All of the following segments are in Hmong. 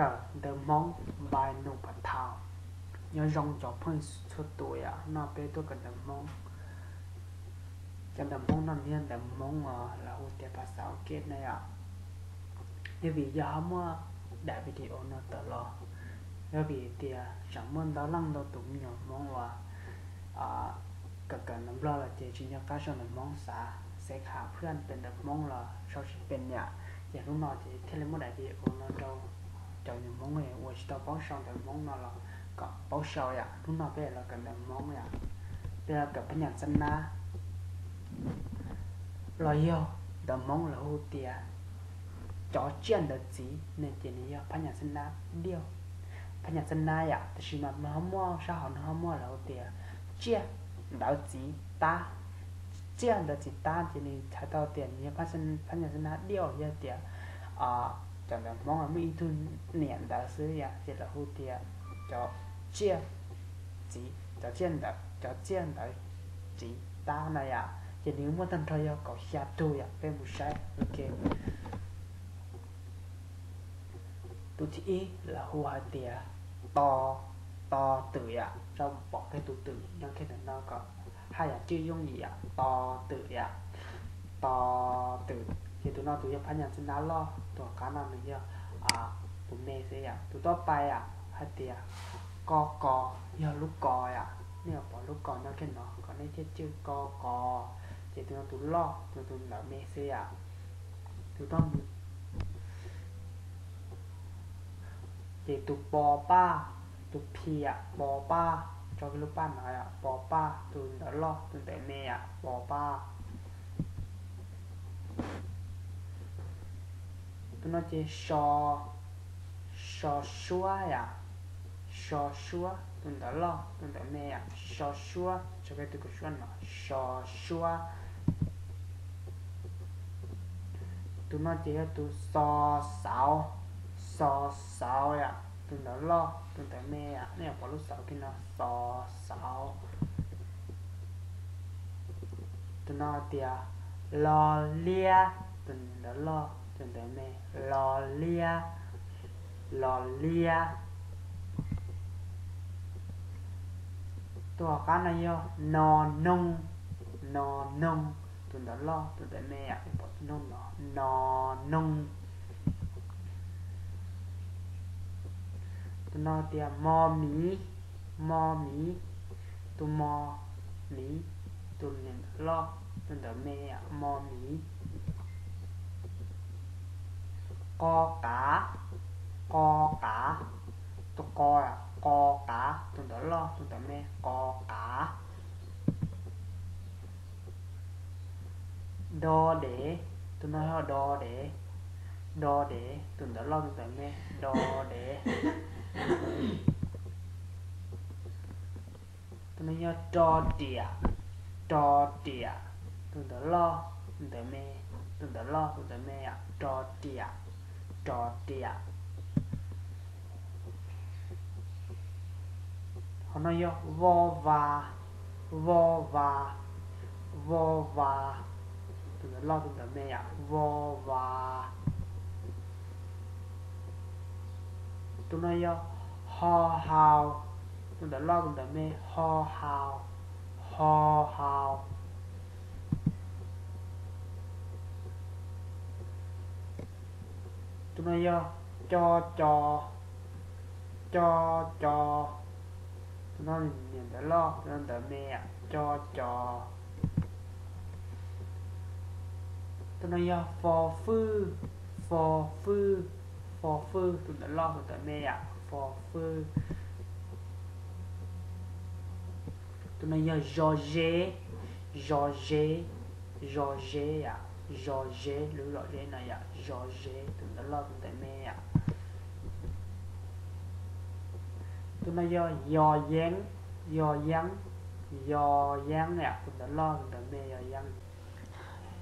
Kawm ntawv Hmoob npai num pam thau. Nyob zoo cov phooj ywg txhua tus yom, no peb tuaj kawm ntawv Hmoob. Cov ntawv Hmoob no yog ntawv Hmoob os, lawv hu tias phas xas Askiv na yom. Yog vim yog ho muaj daim video no tawm los, yog vim tias tseem muaj ntau leej ntau tus me nyuam Hmoob uas kawm kawm ntawv Nplog los ces tsis nco qab sau ntawv Hmoob, xav xev khav phwj pem ntawv Hmoob los sau tsis pem yom. Ces hnub no ces thiaj li muaj daim video no rau cov me nyuam Hmoob uas tsis tau paub sau ntawv Hmoob no los kom paub sau yom. Hnub no peb los kawm ntawv Hmoob yom, peb los kawm phab nyas xab nab los yog ntawv Hmoob lawv hu tias cov tsiaj ntawv txiv ne, ces nws yog phab nyas xab nab diaj, phab nyas xab nab yom. Tab sis mas nws ho muaj sab hauv, nws ho muaj lawv hu tias tsiaj ntawv txiv tab. Tsiaj ntawv txiv tab ces nws hais tau tias nws yog phab nyas xab nab diaj, yog tias cov ntawv Hmoob muaj ib tug niam ntawv xwb yom, ces lawv hu tias cov tsiaj txiv, cov tsiaj ntawv, cov tsiaj ntawv txiv tab na yom. Ces nws muaj tag nrho yog kaum xya tug yom, peb mus saib ua ke. Tus thib ib lawv hu hais tias to, to twm yom, rau pom peb tus twm nyob kiag ntawm no kom haj yam cwj yooj yim yom, to twm yom, to twm. Ces tus no tus yog phab nyas xab nab loj, tus qab no nws yog tus me xwb yom. Tus thib peb yom, hais tias ko kos, yog lub kos yom, nej yuav pom lub kos nyob kiag no kom nej thiaj cwj, ko kos. Ces tus no tus loj, tus tus ntawv me xwb yom. Tus thib ces tus po paj, tus phi yom, po paj, tso kiag lub paj no yom, po paj, tus ntawv loj tus ntawv me yom, po paj. Tus no ces so, so suab yom, so suab, tus ntawv loj tus ntawv me yom, so suab, tso kiag tus ko suab no, so suab. Tus no ces yog tus xo xauv, xo xauv yom, tus ntawv loj tus ntawv me yom, nej yuav pom lub xauv kiag no, xo xauv. Tus no tias lo liab, tus ntawv loj tus ntawv me, lo liab, lo liab. Tus hauv qab no yog no noog, no noog, tus ntawv loj tus ntawv me yom, pom tus noog no, no noog. Tus no tias mo miv, mo miv, tus mo miv, tus ntawv loj tus ntawv me yom, mo miv. Qo qav, qo qav, tus qo, qo qav, tus ntawv loj tus ntawv me, qo qav. Do dev, tus no yog do dev, do dev, tus ntawv loj tus ntawv me, do dev. Tus no yog ro riam, ro riam, tus ntawv loj tus ntawv me, tus ntawv loj tus ntawv me, ro riam, ro riam. Hauv no yog vo vas, vo vas, vo vas, tus ntawv loj tus ntawv me yom, vo vas. Tus no yog ho haus, tus ntawv loj tus ntawv me, ho haus, ho haus. Tus no yog co co, co co. Tus no niam ntawv loj tus no ntawv me, co co. Tus no yog fo fwj, fo fwj, fo fwj, tus ntawv loj tus ntawv me, fo fwj. Tus no yog zos zeb, zos zeb, zos zeb yom, zos zeb, lub zos zeb no yom, zos zeb, tus ntawv loj tus ntawv me yom. Tus no yog yos yeeb, yos yeeb, yos yeeb yom, tus ntawv loj tus ntawv me, yos yeeb.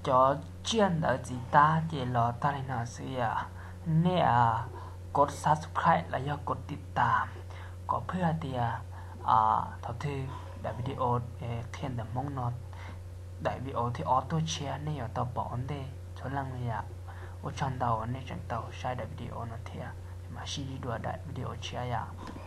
Cov tsiaj ntawv txiv tab ces los tag li no xwb yom. Nej kov subscribe los yog kov tiv tam kom phwj hais tias thaum twg daim video qhia ntawv Hmoob no, daim video thib ob tuaj tshiab nej yuav tau pom ua ntej txhua leej li yom. Ua tsaug ntau uas nej tseem tau saib daim video no thiab. Sib ntsib dua daim video tshiab yom.